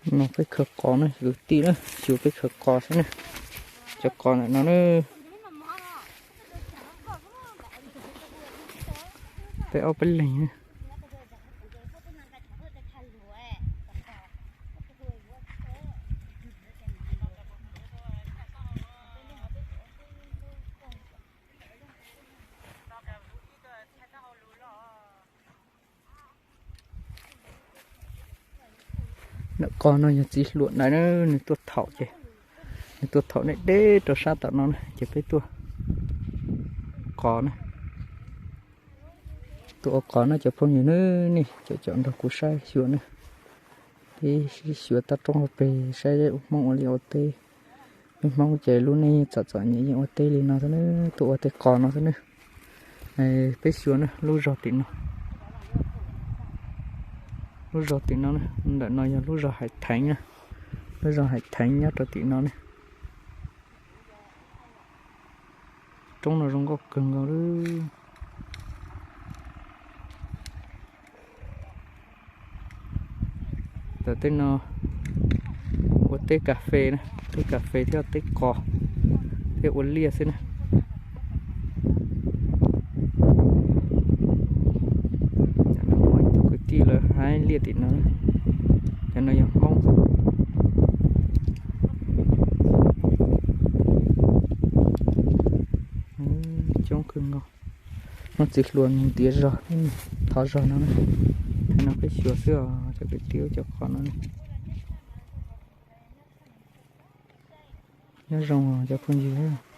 No peb khaws qos na kwv tij na, xyuas peb khaws qos xwb na. Cov qos ntawm no na, peb ob peb leeg na. Ntawm qos no yog txiv hluas ntawd na, nws tuaj thaum ces, nws tuaj thaum deb deb rau sab tom no na ces peb tuaj qos na. Tuaj ua qos na cov phooj ywg na, nej caum caum nrog kuv saib xyuas na. Peb sib xyuas toj roob hauv pes saib Hmoob ua liaj ua teb. Peb Hmoob ces lub neej txom txom nyem yeej ua teb li no xwb na, tuaj ua tej qos no xwb na. Peb xyuas na lub zos tim no, lub zos tim no na, ntawm no yog lub zos Hais Theev na, lub zos Hais Theev nyob rau tim no ne. Roob no zoo nkauj kawg nkaus li. Tam tej no ua teb kas fes na, teb kas fes thiab teb qos thiab ua liaj xwb na. Cov no muaj ib tug kwv tij lawv hais liaj tim no, cov no yog Hmoob xwb. Coob kawg nkaus. Muaj txiv hluas ntiav zog, thov zog no na. Thaum no peb xyuas xwb os cov kwv tij, cov qos no. Nyob zoo cov phooj ywg.